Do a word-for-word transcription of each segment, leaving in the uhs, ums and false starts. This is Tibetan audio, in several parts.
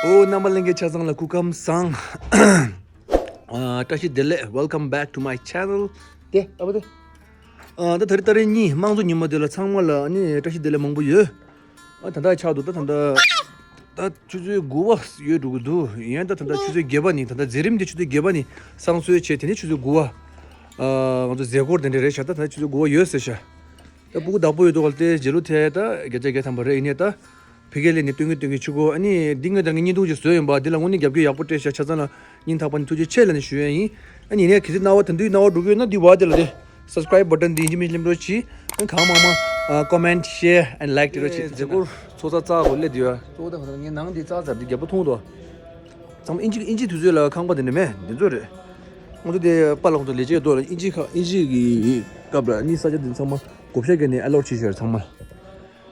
ཨོ། རྣམ་པ་ལྷན་རྒྱས་ཆ་ཚང་ལ་སྐུ་ཁམས་བཟང་། ཨ། བཀྲ་ཤིས་བདེ་ལེགས། Welcome back to my channel. དེ་ཨ་བ་དེ། ཨ། ད་ད་རེས་ད་རེས་གཉིས་དམངས་གཙོ་ཉིན་མོ་དེ་ལ་ཚང་མ་ལ་ཨ་ནི་བཀྲ་ཤིས་བདེ་ལེགས་མང་པོ་ཡོད། ཨ། ད་ལྟ་ཆགས་འདུག་ད་ད་ད་ད་ཆུ་ཚོད་དགུ་པ་ཡོད་འགྲོ་གི་འདུག་ཡིན་ད་ད་ད་ཆུ་ཚོད་བརྒྱད་པ་ནས། ད་ད་མཛད་རིམ་དེ་ཆུ་ཚོད་བརྒྱད་པ་ནས་བསང་གསོལ་བྱས། དེ་ནས་ཆུ་ཚོད་དགུ་པ། ཨ། ང་ཚོ་མཛད་སྒོ་དེ་འདྲ་རེད་ཤག་ད་ད་ཆུ་ཚོད་དགུ་པ་ཡོད་ཟེར་ཤག་ད་སྤུ་གུ་བདག་པོ་ཡོད་དུས་ག་ལ་དེ་རྗེས་ལོ་དེ་ད་བརྒྱ་ཆ་བརྒྱ་ཐམ་པ་རེད། ཡིན་ནའི་ད་ཕ་གིར་སླེབས་ནས་སྟོན་གི་སྟོན་གི་ཆུ་སྒོ། ཨ་ནི་འདི་ངས་ད་ངས་བརྙན་ཐུང་ཅིག་བཟོས་ཡིན་པ། འདི་ལ་དངོས་གནས་རྒྱབ་སྐྱོར་ཡག་པོ་སྤྲད་ཤག་ཆ་ཚང་ལ་སྙིང་ཐག་པ་ནས་ཐུགས་རྗེ་ཆེ་ལབ་ནས་ཞུ་ཡ་ཡིན། ཨ་ནི་ཡིན་ནའི་གལ་སྲིད་རྣ་བ་དེ་འདྲའི་རྣ་བ་འགྲོ་གི་ཡོད་ན་འདི་བ་དེ་ལ་དེ་subscribe button འདི་ཡིན་གཅིག་མིན་གཅིག་ལེམ་རོགས་གྱིས། ཨ། གང་མང་མང་། ཨ། comment, share and like དེ་རོགས་གྱིས། མཛད་སྒོ་ཚོགས་ས་རྩ་གོ་སླེབས་དུས་ཡ། གཙོ་བོ་ད་ཁོ་ཚོ་ངའི་ནང་འདི་རྩ་ཚར་འདི་རྒྱབ་པོ་མཐོང་འདུག་ཚང་མ་ཨིན་ཇི་ཨིན་ཇི་དུས་ཚོད་ལ་ཁང་པ་དེ་འདྲ་མེད། འདི་ཚོ་རེད། ང་ཚོ་དེ་པཱ་ལགས་ཚོ་ལས་བྱེད་ཐོག་ལ་ཨིན་ཇི་ཁ་ཨིན་ཇི་གི་སྐབས་ལ་ནི་ས་ཆ་འདི་ཚང་མ་བགོ་བཤའ་བརྒྱབ་ནས་allot བྱས་ཤག་ཚང་མ།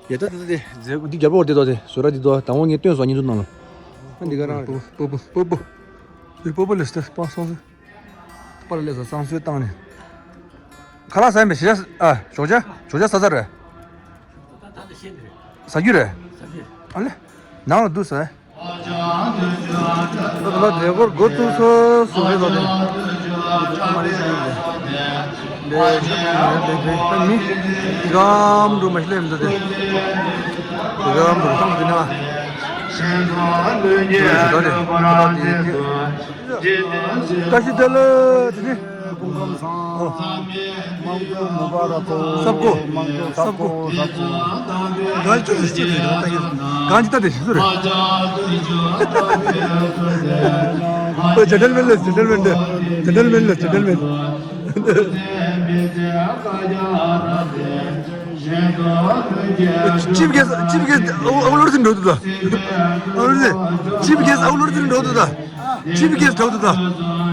ཡ་ད་ད་ད་དེ་མཛད་སྒོ་འདི་རྒྱབ་ལོགས་དེ་དོ་དེ་བཟོ་གྲྭ་འདི་དོ་དང་པོ་ངས་སྟོན་སོང་བརྙན་ཐུང་ནང་ལ། ཨ། འདི་ག་རང་རེད། པོ་པོ་པོ་པོ་པོ་པོ་ལས་ཏེ་པ་སོང་སོང་། པཱ་ལགས་ལས་སོང་བསང་གསོལ་བཏང་ནས། ཁ་ལག་ཟ་ཡིན་པས་ཞེ་ཆ། ཨ། ཞོགས་ཇ་ཞོགས་ཇ་ཟ་ས་རེད། ཟ་རྒྱུ་རེད། ཨ་ལེ། ནང་ལ་འདུག་ཟ། ད་ལྟ་མཛད་སྒོ་འགོ་བཙུགས་སོ་སོ་རེད་ལོ་ནས། ཚང་མ་རེད་ཤག་ཡིན་པས། ལས་ཤག་ཡིན་པས། ད་མི་སྒམ་འགྲོ་མ་ཤི་ལེམ་འདུག་སྟེ། སྒམ་འགྲོ་ཐང་དེ་ན། བཀྲ་ཤིས་བདེ་ལེགས། དེ་ནི། སྐུ་ཁམས་བཟང་། ཨོ། དམངས་གཙོ་མུ་བ་ར་ཐོ། ས་བརྐོ། ས་བརྐོ། གང་ཅི་ལྟ་དེ་ཤི་སུ་རེད། ཨོ། ཇེན་ཊལ་མེན་ལས། ཇེན་ཊལ་མེན་ལས། ཇེན་ཊལ་མེན་ལས། ཇེན་ཊལ་མེན། ཅིབ་གེས་ཅིབ་གེས་ཨོ་ལོར་ཟིན་འགྲོ་དུ་ད། ཨོ་ལོར་ཟིན། ཅིབ་གེས་ཨོ་ལོར་ཟིན་འགྲོ་དུ་ད། ཅིབ་གེས་འགྲོ་དུ་ད།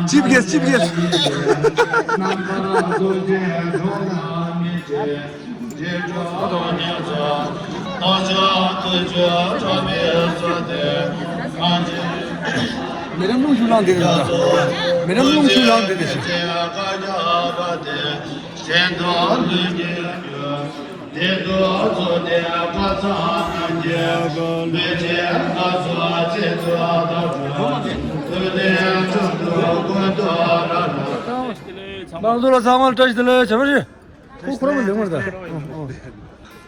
ཅིབ་གེས་ཅིབ་གེས། མེ་རམ་རླུང་ཤུགས་ལངས་དེ་རེད། མེ་རམ་རླུང་ཤུགས་ལངས་དེ་རེད། མང་ཚོགས་ལ་ཚང་མར་བཀྲ་ཤིས་བདེ་ལེགས་བྱ་བ་རེད། ཁོ་ཁོ་རང་མ་འདེང་བར་ད།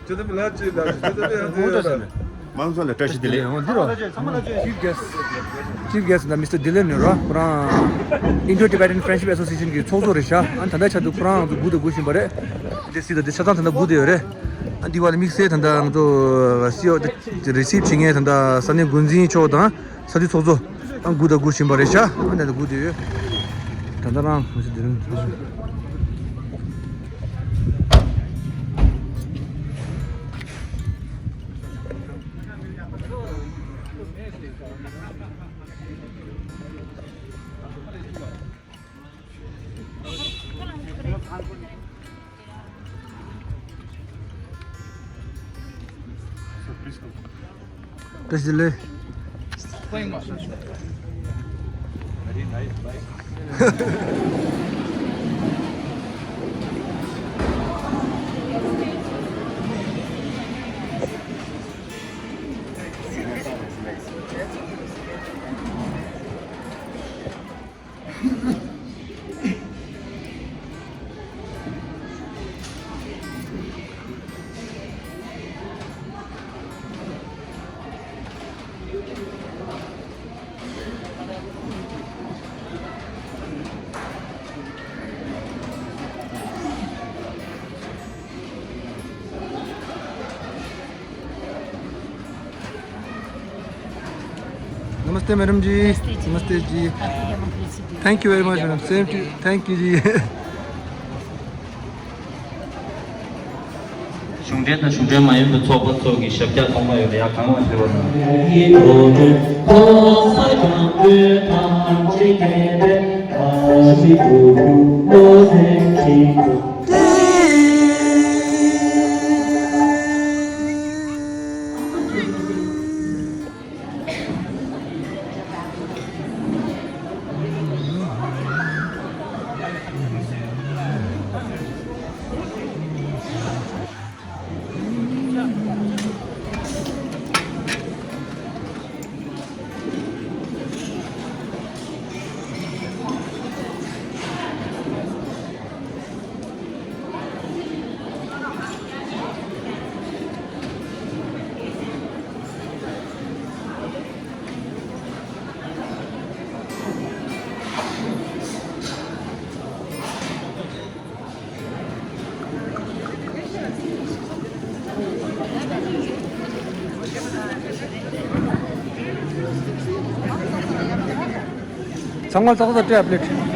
ཇོ་དམ་ལ་ཅི་ལ་ཇོ་དམ་ཡང་དེ་ཡོད་ལ། མང་ཚོགས་ལ་བཀྲ་ཤིས་བདེ་ལེགས། འོ་འདི་རོ། Chief Guest Mister Dylan ནི་རོ། ཁོ་རང་Indo Tibetan Friendship Association གི་ཚོགས་གཙོ་རེད་ཤག་ཨ་ད་ལྟ་ཆ་དུ་ཁོ་རང་ཚོ་སྒུག་དང་སྒུག་བཞིན་པ་རེད། དེ་སྲིད་དུ་དེ་ཆ་ཚང་ད་ལྟ་སྒུག་བསྡད་ཡོད་རེད། ཨ་འདི་བ་ལ་དམིགས་བསལ་ད་ལྟ་ང་ཚོ་སི་ཨོ་དེ་རི་སིབ་བྱེད་མཁན་ད་ལྟ་ས་གནས་འགོ་འཛིན་མཆོག་དང་ས་འཐུས་ཚོགས་གཙོ། ཨ་སྒུག་དང་སྒུག་བཞིན་པ་རེད་ཤག་ཨ་ནས་སྒུག་བསྡད་ཡོད། ད་ལྟ་རང་ང་ཚོ་འདི་རིང་ཚོགས་གཙོ། བཀྲ་ཤིས་བདེ་ལེགས། नमस्ते मैडम जी। नमस्ते जी। नमस्ते जी। Happy democracy day। Thank you very much madam। Same to you। Thank you ji. གཞུང་འབྲེལ་དང་གཞུང་འབྲེལ་མ་ཡིན་པའི་ཚོགས་པ་ཚོ་གི་ཞབས་བཀྱག་ཚང་མ་ཡོད་ལ་ཡ་གང་ལ་ཕེབས་པ་དང་། ཚང་མ་ཚགས་ཚགས་སྤྲད་པ་པླེཊ།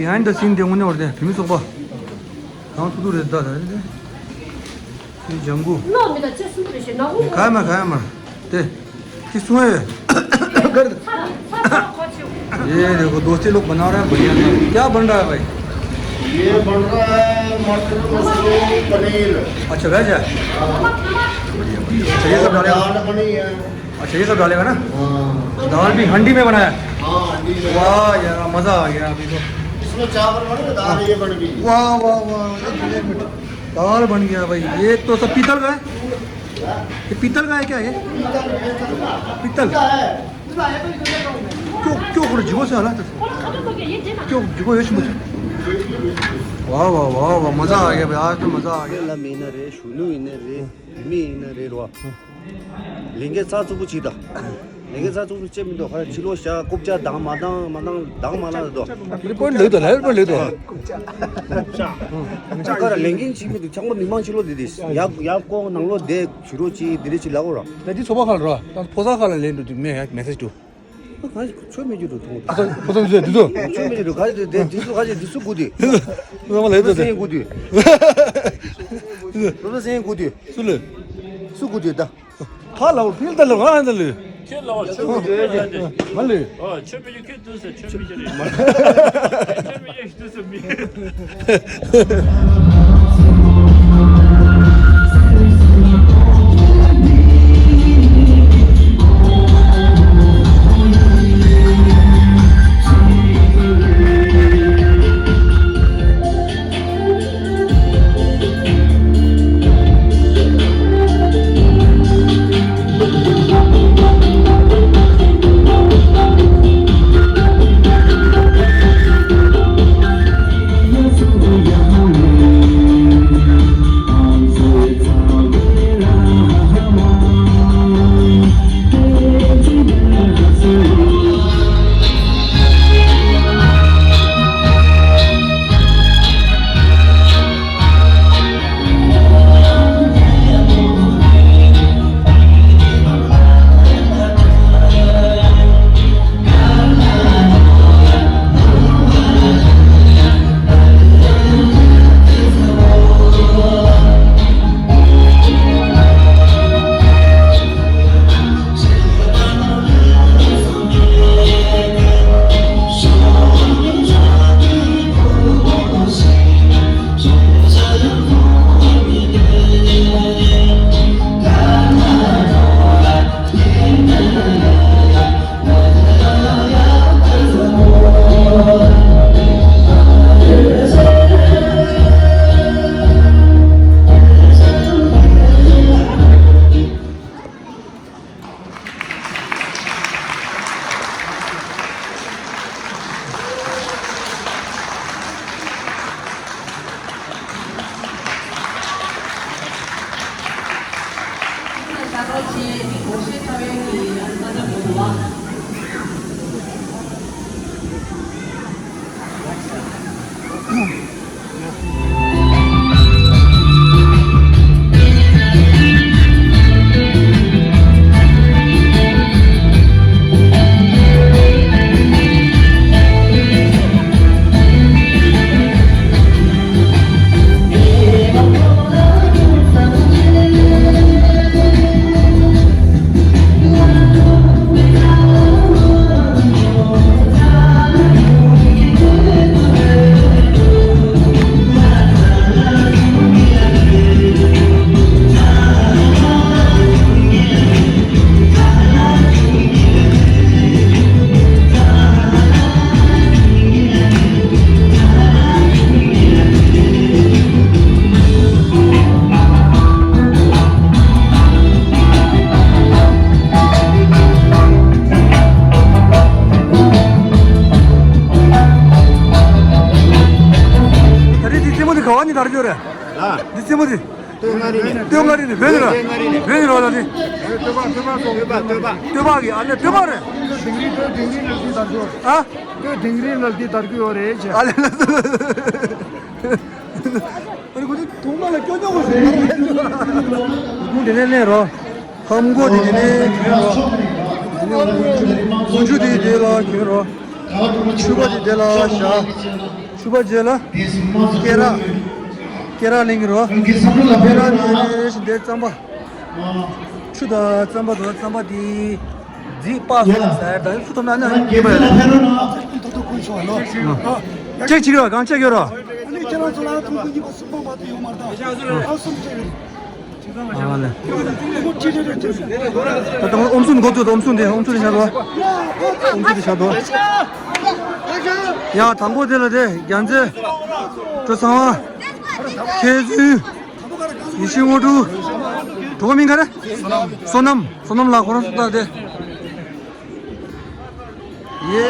Behind the scene དེ་དངོས་གནས་བར་དེ་བུད་མེད་ཚོགས་པ། གང་ཐུག་ཐུག་རེད་ད་ད་རེད། དེ་ལྗང་གུ། ནོ་མི་ད་ཅེ་སུ་རེ་ཤེ་ནོ། ག་མ་ག་མ། དེ། དེ་སུ་ཨེ། གར། ཚ་ཚ་ཚ་ཁོ་ཆུ། ये देखो दोस्ती लोग बना रहा है, बढ़िया था। क्या बन रहा है भाई? ये बन रहा है मटर मशरूम पनीर। अच्छा, वेज है? बढ़िया, बढ़िया। अच्छा, ये सब डालेगा? दाल बनी है। अच्छा, ये सब डालेगा ना? हाँ। दाल भी हंडी में बनाया है? हाँ, हंडी में। वाह यार, मज़ा आ गया अभी तो। इसमें चावल बने, दाल ये बन गई। वाह, वाह, वाह, एक मिनट, एक मिनट। दाल बन गया भाई। ये तो सब पीतल का है? ये पीतल का है क्या ये? पीतल। क्यों, क्यों करो जीवो से हालात? क्यों जीवो ये मत। वाह, वाह, वाह, वाह, मज़ा आ गया भाई, आज तो मज़ा आ गया। ལ་མིན་ན་རེད། གཞོན་ནུ་ཡིན་ན་རེད། བུད་མེད་ཡིན་ན་རེད་རོ། ལས་འགན་ཚགས་ཚུད་པོ་བྱེད་དང་། ལས་འགན་ཚགས་ཚུད་པོ་བྱེད་མི་འདུག་ཁ་ཕྱི་ལོགས་བཞག་རྐུབ་བཀྱག་བཏང་མ་བཏང་མ་བཏང་བཏང་མ་བཏང་འདུག་ལེ་པོ་ལེ་དོ་ལེ་པོ་ལེ་དོ། ཁ་ར་ལས་འགན་བྱེད་མི་འདུག་ཚང་མ་མི་མང་ཕྱི་ལོགས་འདི་འདི་ཡག་ཡག་ཀོ་ནང་ལོགས་བསྡད་ཕྱི་རོལ་གྱི་འདི་འདྲ་ཅིག་ལབ་དགོས་ར། ད་འདི་ཚོ་པ་ཁ་ལ་རོ། ད་ཕོ་གསར་ཁ་ལ་ལེན་འགྲོ་དུས་མེད་མེ་སེ་ཇི་འགྲོ། ཁ་ཆོས་མེད་རྒྱུ་འགྲོ་ཐོང་། ཕོ་གསར་ཕོ་གསར་འདི་ཚོ་འདི་ཚོ། ཆོས་མེད་རྒྱུ་འགྲོ་ཁ་ཅིག་འདི་ཚོ་ཁ་ཅིག་འདི་ཚོ་དགུ་དུས། ཚང་མ་ལ་ཡོད་ཚོ་སེང་དགུ་དུས། ཚོ་ལ་སེང་དགུ་དུས། སུ་ལ། སུ་དགུ་དུས་ད། ཕ་ལ་བར་ཕིལ་ད་ལ་ང་ད་ལུ། ཁྱེད་ལ་བར་ཆོས་མི་འདུག་ཡ་དེ། མ་ལུས། ཨ་ཆོས་མི་འདུག་ཁྱེད་འདུག་ཟེར་ཆོས་མི་འདུག་རེད། ཆོས་མི་འདུག་འདུག་ཟེར་མི། སྟོད་མངའ་རིས་ནས། སྟོད་མངའ་རིས་ནས་བོད་ནས་རོ། སྟོད་མངའ་རིས་ནས། བོད་ནས་རོ་ལ་ནི། སྟོད་པ། སྟོད་པ་སོང་། སྟོད་པ། སྟོད་པ་གི་ཨ་ལེ་སྟོད་པ་རེད། སྟོད་དིང་རི། སྟོད་དིང་རི་ལ་དེ་དར་གོ། ཨ། སྟོད་དིང་རི་ལ་དེ་དར་གོ་ཡོད་རེད་ཅེ། ཨ་ལེ་ལ། ཨ་ནི་ཁོ་ཚོ་ཐོག་མ་ལ་སྐྱོ་སྐྱོ་བོ་ཞིག་ཡིན། ཁོང་དེ་ནས་ལེན་རོ། ཧམ་གོ་དེ་དེ་ནས་གྱོན་རོ། དེ་ནས་དགུན་ཆུ་དེ་དེ་ལ་གྱོན་རོ། ཕྱུ་པ་དེ་དེ་ལ་བཞག་ཕྱུ་པ་རྗེས་ལ། སྐེ་རགས། སྐེ་རགས་ལེན་གྱི་རོ། སྐེ་རགས་དེ་དེ་རེ་བཞིན་དེ་རྩམ་པ། ཆུ་དང་རྩམ་པ་དང་རྩམ་པ་དེ། རྫིས་སྤགས་སོང་ཟེར་ད་སུ་ཐོབ་ན་ནི་སྐྱེས་པ་ཡོད་རེད། ད་དུང་ཀུན་སོང་བ་ལོ། ཅེག་ཅིག་ཡོད། གང་ཅེག་ཡོད་རོ། ཨ་ནི་ཁྱེད་རང་ཚོ་ལ་ཐུག་གི་གཉིས་པ་གསུམ་པ་མ་གཏོགས་ཡོད་མ་རེད་ད། ཨ་གསུམ་ཅེག་རེད། ཨ་ལེ། ད་ལྟ་ཨོམ་སྲུ་འགོ་ཚུགས། ཨོམ་སྲུ་འདི། ཨོམ་སྲུ་འདི་བཞག་དོ། ཨོམ་སྲུ་འདི་བཞག་དོ། ཡ་དང་པོ་དེ་ལ་དེ་རྒྱལ་མཚན། གྲོ་ཚང་བ། ཁྱེད་ཚོས། ཡེ་ཤེས་དངོས་གྲུབ། གྲོགས་མིང་ག་རེ། བསོད་ནམས། བསོད་ནམས་ལགས་ཁོ་རང་སུ་ལྟ་དེ། ཡེ།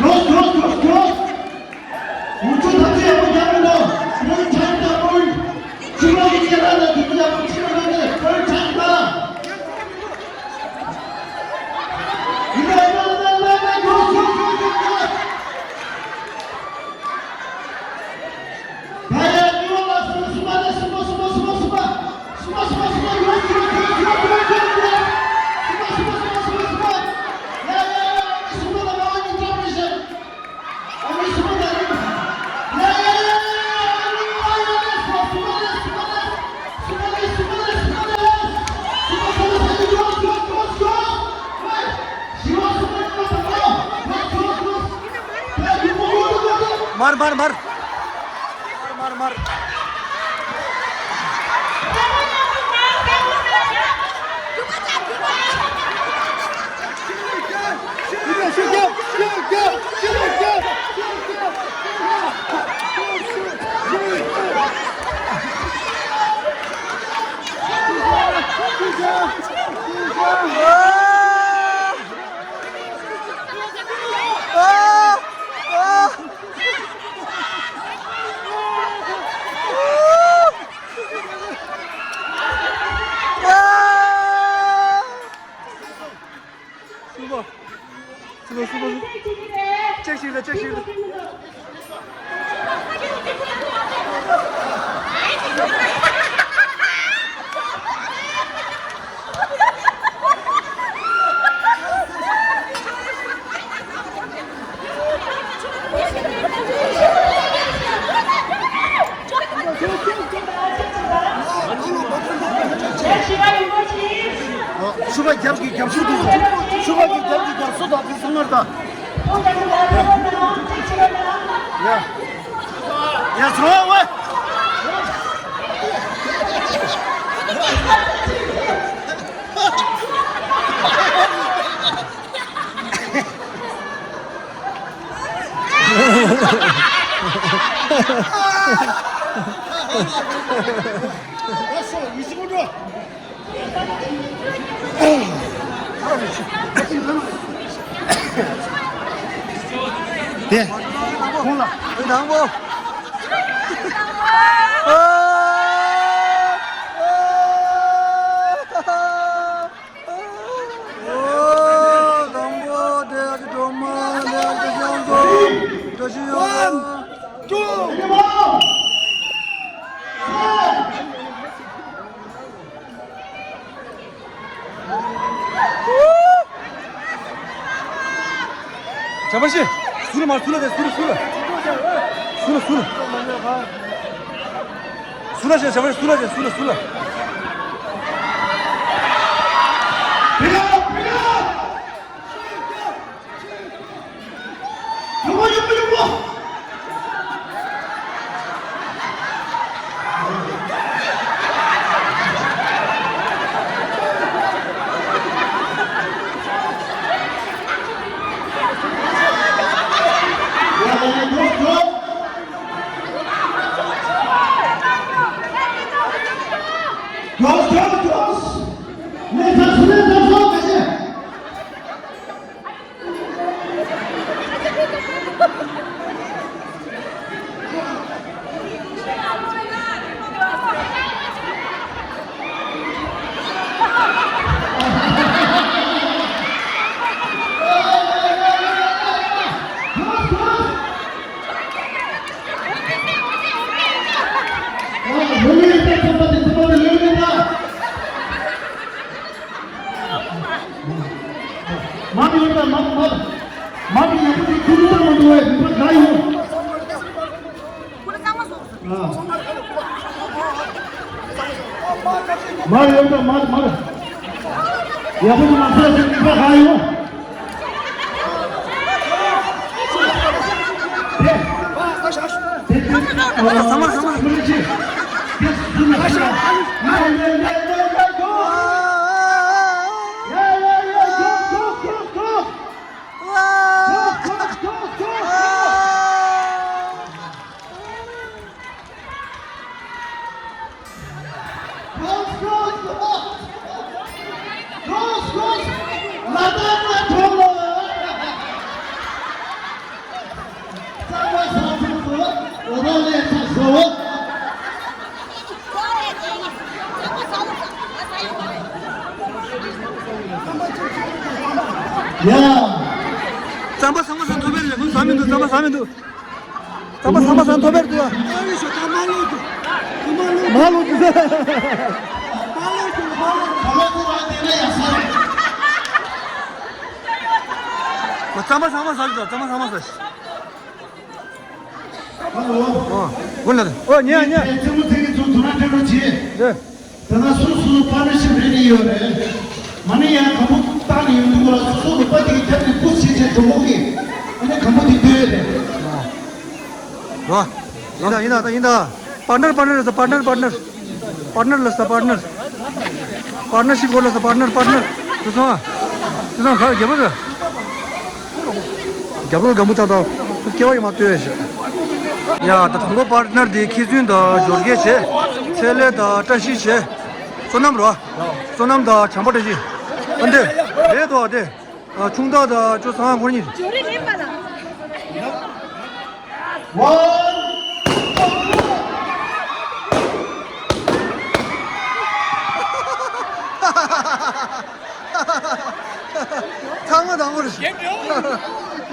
Cross, cross, cross, cross. ཨུ་ཚུགས་ཐག་ཆོད་ཡག་པོ་རྒྱག་གི་འདུག Full time ད་full. ཕྱི་ལོགས་ཀྱི་སྐད་གྲགས་ལ་དུས་ཚོད་ཡག་པོ་ཕྱི་ལོགས་ནས་full time ད། ཡིན་ད་ཡིན་ད་ཡིན་ད་ཡིན་ད། Cross, cross, cross, cross, cross. མར་མར་མར། མར་མར་མར། སུ་པ། སུ་པ། སུ་པ། ཅེག་ཞིག་ལ། ཅེག་ཞིག་ལ། ཤུ་པ་རྒྱབ་ཀྱི་རྒྱབ་ཤུ་དུ། ཤུ་པ་གི་རྒྱབ་ཀྱི་རྒྱབ་སུ་དང་དེ་ཚང་མར་དང་། ཡ། ཡ་ཚོ་བ། དེ། ཁོང་ལ། དང་པོ། ཨོ། དང་པོ་དེ་ཨ་ཅེ་སྒྲོལ་མ། དེ་ཨ་ཅེ་སྐྱབས་མགོན། བཀྲ་ཤིས་ཡོད། One, two, three. བྱ་བ་ཤེས། སུ་ལ་མར་སུ་ལ་དེ་སུ་ལ་སུ་ལ། སུ་ལ་སུ་ལ། སུ་ལ་ཞེས་བྱ་བ་སུ་ལ་ཞེས་སུ་ལ་སུ་ལ། Pick up, pick up. མ་མི་ཡོད་པ་མ་མ་མ་མི་ཡག་པོ་ཅིག་ཁུར་ཐུབ་མི་འདུག་བས་མི་ཕ་ག་ཡོད། མར་ཡོད་པ་མར་མར། ཡག་པོ་ཅིག་མ་ཟ་ཟེར་མི་ཕ་ག་ཡོད། དེ་དེ་དེ་ཚང་མ་ཚང་མ་ཚང་མ་ཅིག་དེ་སུ་ན་ཡ་ཡ་ཡ་ཡ་ཡ། ཡ། རྩམ་པ་ཚང་མ་ཟ་ཐུབ་པ་རེད། ཁོང་ཟ་མི་འདུག་རྩམ་པ་ཟ་མི་འདུག་རྩམ་པ་ཚང་མ་ཟ་ཐུབ་པ་རེད་འདུག་མ་ལོག་འདུག་རྩམ་པ་ཚང་མ་ཟ་ཞིག་རྩམ་པ་ཚང་མ་ཟ་ཞིག་ཨོ། ཨོ་ཉེ་ཉེ། ཚེ་མོ་ཚེ་གི་ཚོ་དུ་ར་འཕྲད་རོགས་གྱིས། ད་ནང་སོ་སོ་སོ་པར་ནར་ཤིབ་རེ་རེ་ཡོད་རེད། མ་ནི་ཡང་གམ་པོ་བཏང་ནས་ཡོང་དུས་ལ་སོ་སོ་ལུག་པ་དེ་གི་རྒྱབ་ནས་པུ་ཤེས་བྱས་གྲོགས་མོ་གིས་ཨ་ནི་གམ་པོ་དེ་སྡོད་རེད། རོ། ཡིན་ད་ཡིན་ད་ཡིན་ད། པར་ནར་པར་ནར་ཟེར་པར་ནར་པར་ནར། པར་ནར་ལ་ཟེར་པར་ནར། པར་ནར་ཤིབ་སྐོར་ལ་ཟེར་པར་ནར་པར་ནར། དེ་སོང་། དེ་སོང་ག་རྒྱབ་པོ་ཟེར། རྒྱབ་ལོགས་སྒམ་པོ་ཏག་ཏག་སྐྱེ་བ་ཡི་མ་ལྟོས་ཤིག་ཡ་ད་དང་པོ་པར་ནར་དེ་ཁྱི་ཚུན་དང་འབྱོར་སྐད་བྱས། ཚེ་ལས་དང་བཀྲ་ཤིས་བྱས། བསོད་ནམས་རོ། བསོད་ནམས་དང་བྱམས་པ་བཀྲ་ཤིས། ཨ་འདི། རེད་དོ་ཨ་དེ། ཆུང་བདག་དང་ཅོ་ཚང་ཁོ་གཉིས། འབྱོར་རེ་ལེན་པ་ལ། ཚང་མ་དང་པོ་རེད།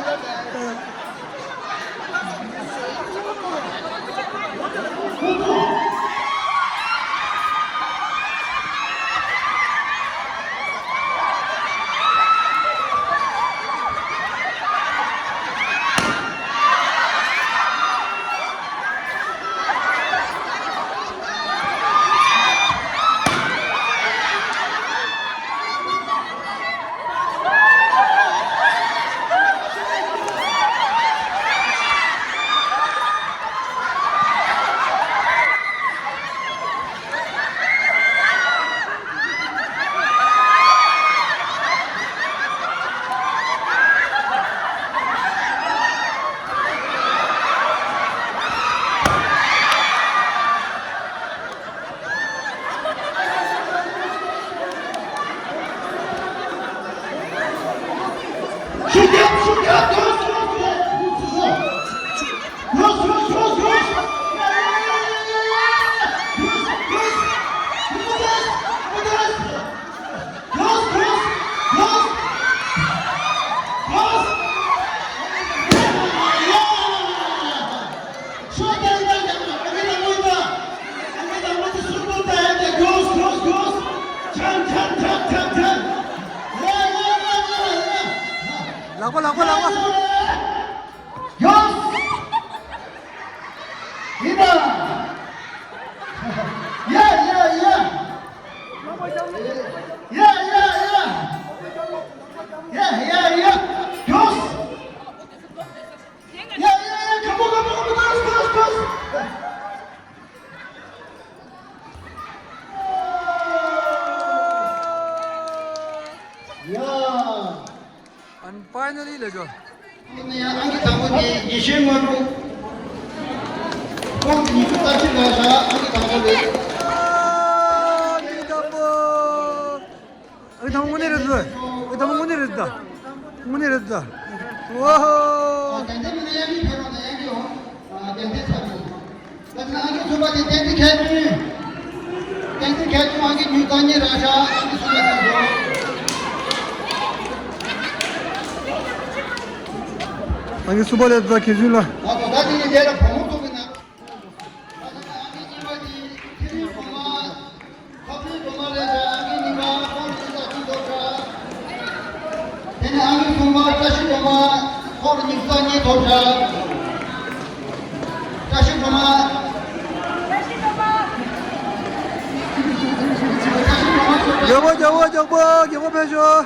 ལག་པ་ལག་པ་ལག་པ། ཡོས། ཡིན་ད། ཡ་ཡ་ཡ། ཡ་ཡ་ཡ། ཡ་ཡ་ཡ། ཡོས། ཡ། ནས་ཡང་ཨང་ཀི་དང་པོ་དེ་ཡེ་ཤེས་དངོས་གྲུབ། ཁོང་ཉི་ཤུ་རྩ་གཅིག་ལ་བཞག་ཨང་ཀི་དང་པོ་རེད། ཨང་ཀི་དང་པོ། ཨང་ཀི་དང་པོ་དངོས་གནས་རེད་འདུག་ཨང་ཀི་དང་པོ་དངོས་གནས་རེད་འདུག་དངོས་གནས་རེད་འདུག་ཨོ་ཧོ། ཏན་ཏན་མི་ནས་ཡང་ཀི་ཕེབས་རོགས་གནང་། ཡང་ཀི་འོང་། ཏན་ཏན་ཚར་འདུག་ད་ནི་ཨང་ཀི་གསུམ་པ་དེ་བསྟན་འཛིན་མཁས་བཙུན། བསྟན་འཛིན་མཁས་བཙུན་ཨང་ཀི་ཉི་ཤུ་རྩ་གཉིས་རང་ཤག་ཨང་ཀི་གསུམ་པ་དེ་འགྲོ། ཨང་ཀི་གསུམ་པ་ལས་ད་མཁས་བཙུན་ལ། ད་དོ་ད་དེ་ནི་དེ་ལ་བུ་མོ་ཐུག་གི་ན། ད་ནི་ཨང་ཀི་གཉིས་པ་དེ་ཚེ་རིང་སྒྲོལ་མ། ཁ་ཕྱེ་སྒྲོལ་མ་ལས་ད་ཨང་ཀི་གཉིས་པ་ཁོང་གི་ད་ཅི་འགྲོ་ཤག་དེ་ནས་ཨང་ཀི་གསུམ་པ་བཀྲ་ཤིས་སྒྲོལ་མ། ཁོང་ཉི་ཤུ་རྩ་གཉིས་ཐོབ་ཤག་བཀྲ་ཤིས་སྒྲོལ་མ། རྒྱལ་པོ་རྒྱལ་པོ་རྒྱལ་པོ་རྒྱལ་པོ་ཕེབས་ཤོག་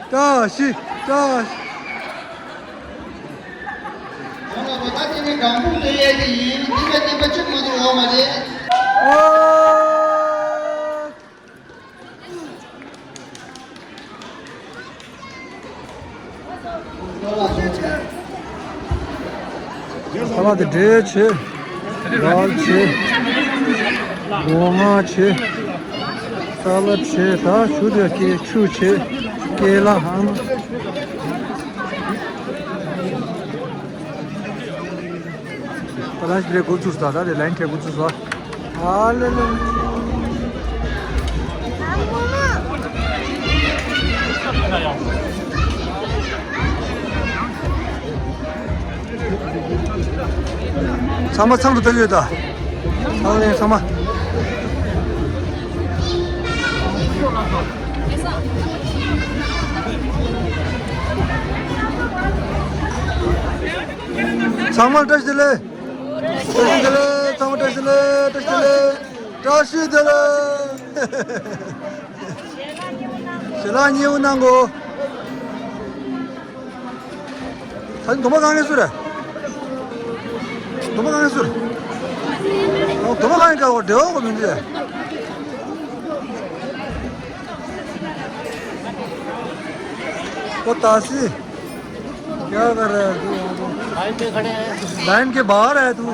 བཀྲ་ཤིས་བཀྲ་ཤིས། ཁོང་ལ་བོད་ཟླ་དེ་ནས་སྒང་སྦུག་སྟོན་ཡས་དེ་ཡིན། འདི་ལ་སྙན་པ་གཅིག་མ་གཏོགས་ཡོད་མ་རེད། ཨོ། ས་ལ་དེ་འབྲས་བྱེད། དཀར་བྱེད། སྒོ་ང་བྱེད། ས་ལ་བྱེད། ད་ཆུ་དེ་སྐྱེ་ཆུ་བྱེད། སྐྱེ་ལ་ཧང་། ད་ལན་ཞིག་རེ་འགོ་བཙུགས་ས། ད་རེ་ལན་ཁྲེ་འགོ་བཙུགས་ས། ཨ་ལེ་ལེ། ཚང་མ་ཚང་དུ་བཏང་ཡོད་ད། ཚང་ལེ་ཚང་མ། ཚང་མ་བཀྲ་ཤིས་བདེ་ལེགས། བཀྲ་ཤིས་བདེ་ལེགས། ཚང་མ་བཀྲ་ཤིས་བདེ་ལེགས། བཀྲ་ཤིས་བདེ་ལེགས། བཀྲ་ཤིས་བདེ་ལེགས། ཞལ་ལག་མཉེས་པོ་གནང་གོ། ད་ནི་དོ་མ་གང་ངེས་སུ་རེད། དོ་མ་གང་ངེས་སུ་རེད། ཨོ། དོ་མ་གང་ངེས་ཀ་འོ་འབྲེལ་བ་གོ་མི་འདུག་ཨོ་ད་སི། क्या कर रहा है तू यहाँ पे? लाइन के बाहर है तू।